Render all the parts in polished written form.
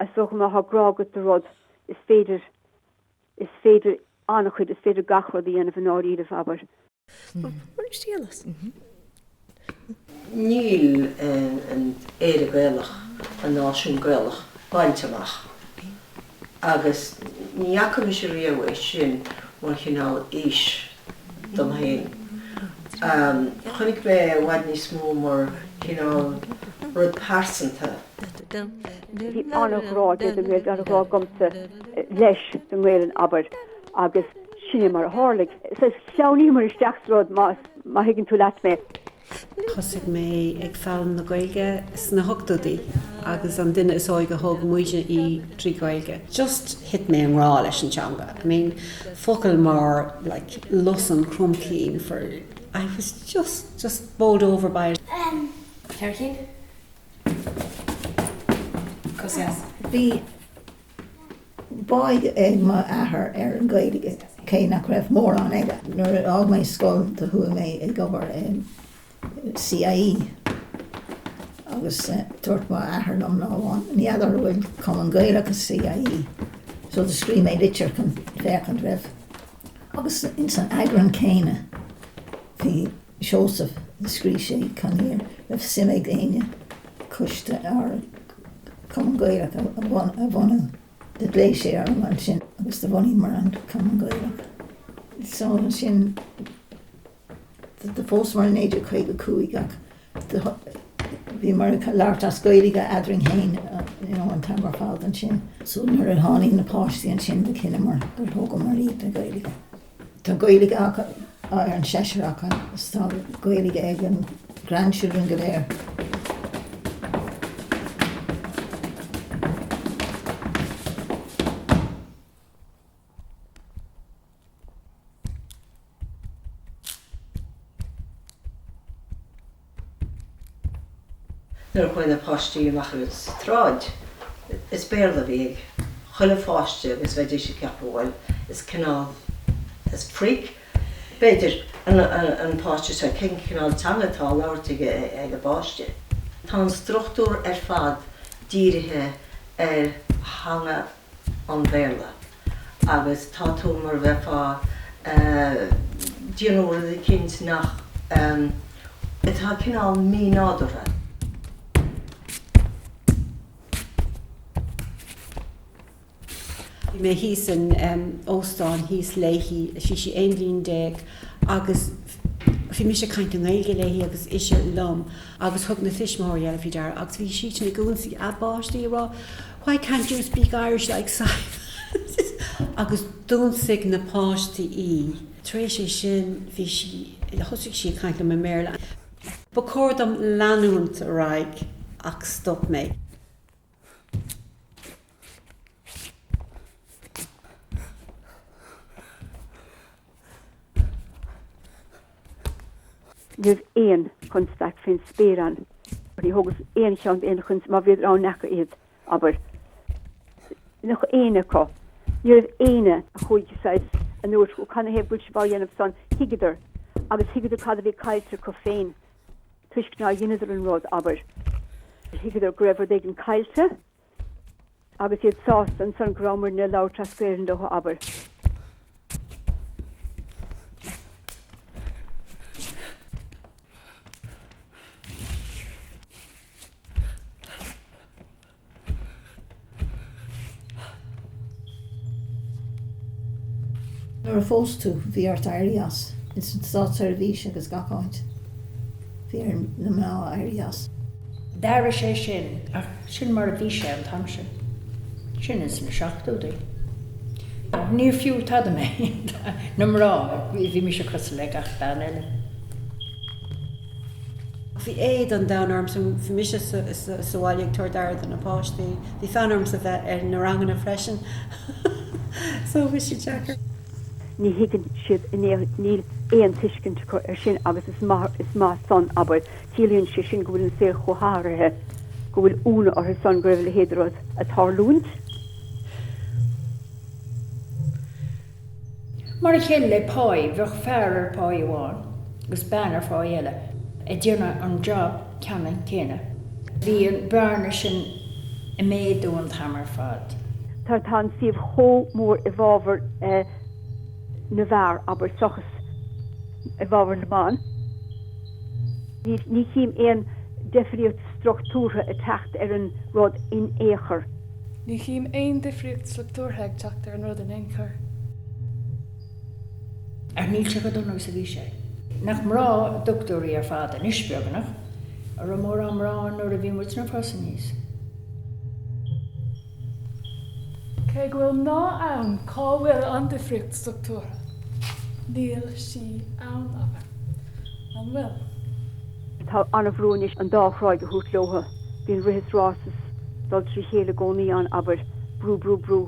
Is dócha má thá grá agat do rud, is féidir, is féidir an-chuid, is féidir gach rud a dhéanamh i ndáiríribh, abair. Níl an Éire Gaelach, an náisiún Gaelach, bainte amach agus ní fhaca mise riamh é sin mar chineál fhís dom féin. Chonaic mé é i bhfad níos mó mar chineál rud pearsanta. Bhí an-ghrá aige don nGaeilge, an-ghrá agamsa leis don nGaelainn, abair, agus sin é mar a tharlaigh. Shleamhnaíomar isteach sa rud, má thuigeann tú leat mé. Thosaigh mé ag foghlaim na Gaeilge sna hochtóidí agus an duine is óige a thóg muidne í trí Ghaeilge. Just thit mé i ngrá leis an teanga. I mean focail mar like lus an chromchinn for I was just just bowled over by it. Ceithre cinn? Cos yes. Bhí báidh ag m'athair ar an Ghaeilge, cé nach raibh mórán aige. Nuair a d'fhág mé scoil do chuaigh mé ag obair i CIE agus dúirt m'athair liom lá amháin, ní fheadar an bhfuil Cumann Gaelach i CIE, so do scríobh mé litir chun féachaint raibh. Agus ins an eagrán céanna bhí Seosamh, do scríobh sé chun iarraidh raibh suim ag éinne coiste or Cumann Gaelach a bhunú. Do ghlaoigh sé orm ansin agus do bhunaíomar an Cumann Gaelach. So ansin do phósamar i 1955 ach do bhíomar ag labhairt as Gaeilge eadrainn féin you know an t-am ar fad ansin. So nuair a tháinig na páistí ansin do chinneamar gur thógamar iad le Gaeilge. Tá Gaeilge acu, ar an seisear acu, is tá Gaeilge ag an grandchildren go léir. Nuair a chuaigh na páistí amach sa tsráid, is Béarla a bhí ag chuile pháiste agus bheidís ag ceapadh, bhuel, is cineál, is freak, b'fhéidir, an páiste seo, cén cineál teanga atá á labhairt ag an bpáiste? Tá an struchtúr ar fad dírithe ar theanga an Bhéarla agus tá tú mar a bheifeá déanamh rud eicínt nach, atá cineál mí-nádúrtha. Bhí mé thíos in óstán thíos léi, bhí sí 11 bliain agus bhí mise ag caint i nGaeilge léi agus ise liom agus thug na tuismitheoirí eile faoi deara agus bhí siadsan ag ionsaí a bpáistí ag rá Why can't you speak Irish like Simon? agus d'ionsaigh na páistí í. Tar éis é sin bhí sí, thosaigh sí ag caint liom i mBéarla. Ba chóir dom leanúint ar aghaidh ach stop mé. Ní raibh aon chonstaic fén spéir ann. Ní thógas aon cheann d'aon chonstaic, má bhíodar ann n'fheaca iad, abair. Nach éinne acu. Ní raibh éinne a chuaigh saghas anuas, ó canathaobh go bhfuil sibh á dhéanamh san, thuigeadar, agus thuigeadar cad a bhí caillte acu féin, toisc nár dheineadar an rud, abair. Thuigeadar go raibh rud éigin caillte. Agus iad sásta ansan go rabhamairne ag labhairt as Gaelainn leo, abair. Nuair a phós tú, bhí ort éirí as. Ins an státseirbhís agus gach áit, bhí ar na mná éirí as. D'athraigh sé sin, ach sin mar a bhí sé an t-am sin. Sin ins na seachtóidí. Níor fiú tada mé, na mná, bhí mise cosúil le gach bean eile. Bhí éad an domhain ormsa, bhí mise sa bhaile ag tabhairt aire do na páistí, bhí fonn ormsa bheith ar na ranganna freisin so bhí sé deacair. Ní thuigeann siad in aon, níl aon tuiscint acu air sin agus is maith, is maith san, abair. Ciallaíonn sé sin go bhfuil an saol chomh hathraithe go bhfuil ionadh orthu san go raibh a leithéid de rud ag tarlúint. Mar a chéile le páí, bheadh fear ar pháí amháin agus bean ar pháí eile ag déanamh an job ceannann céanna. Bhí an bearna sin. Ag méadú an t-am ar fad. Tá tá an suíomh chomh mór i bhfabhar na bhfear, abair, seachas i bhfabhar na mban. Ní chím aon deifríocht struchtúrtha ag teacht ar an rud in aon chor. Ní chím aon difríocht struchtúrtha ag teacht ar an rud in aon chor. Ach níl sé chomh dona agus a bhí sé. Nach mná dochtúirí ar fad anois, beagnach, an raibh mórán mná nuair a bhí muidne ag fás aníos? Cé go bhfuil mná ann, cá bhfuil an difríocht struchtúrtha? Níl sí ann, abair. An bhfuil? Tá an-bhrú anois an dá thráigh a thabhairt leothu. Bíonn rith is rás is dul trí chéile i gcónaí ann, abair. Brú, brú, brú.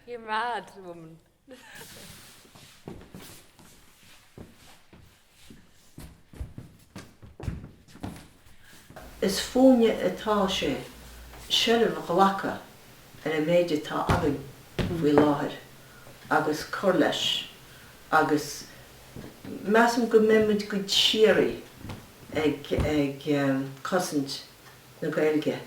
You're mad, woman. Is fúinne atá sé seilbh a ghlacadh ar an méid atá againn faoi láthair agus cur leis agus measaim go mbeidh muid go síoraí ag ag cosaint na Gaeilge.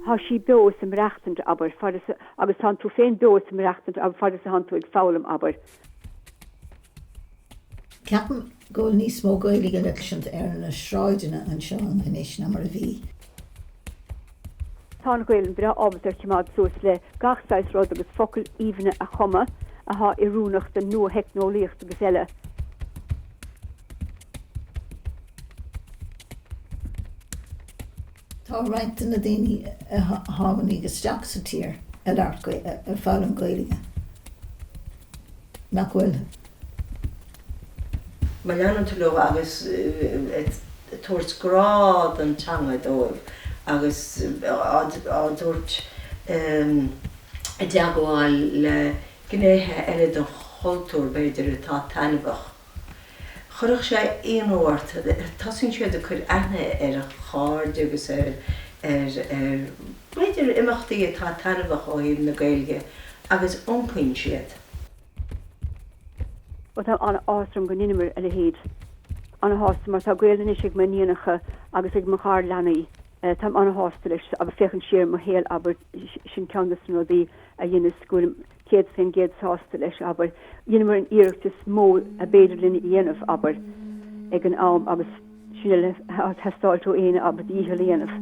Tá sí beo is ag maireachtaint, abair, fad is, agus tánn tú féin beo is ag maireachtaint, abair, fad is a thánn tú ag foghlaim, abair. Ceapaim go bhfuil níos mó Gaeilge le cloisint ar na sráideanna anseo anois ná mar a bhí. Tá an Ghaelainn breá ábalta ar chimeád suas le gach saghas rud agus focail aoibhne a chumadh athá oiriúnach don nua-theicneolaíocht agus eile. Tá roinnt de na daoine a tháinig isteach sa tír ag labhairt, ag foghlaim Gaeilge, nach bhfuil? Má leanann tú leo agus ag tabhairt grá don teanga dóibh agus á dtabhairt i dteagmháil le gnéithe eile den chultúr, b'fhéidir, atá taitneamhach. Chuirfeadh sé ionadh ort, tosaíonn siad ag cur aithne ar chairde agus ar, ar, ar, b'fhéidir imeachtaí atá taitneamhach ó thaobh na Gaeilge agus iompaíonn siad. Bhuel tá an-áthas orm go ndeineamar a leithéid. An-shásta mar tá Gaelainn anois ag m'iníonacha agus ag mo gharleanaí. Táim an-shásta leis agus féachaint siar ar mo shaol abair sin ceann de na rudaí a dheineas go bhfuilim 100% sásta leis, abair. Dheineamar an iarracht is mó a b'fhéidir linn a dhéanamh, abair, ag an am agus sin uile atá ag teastáilt ó éinne, abair, do dhícheall a dhéanamh.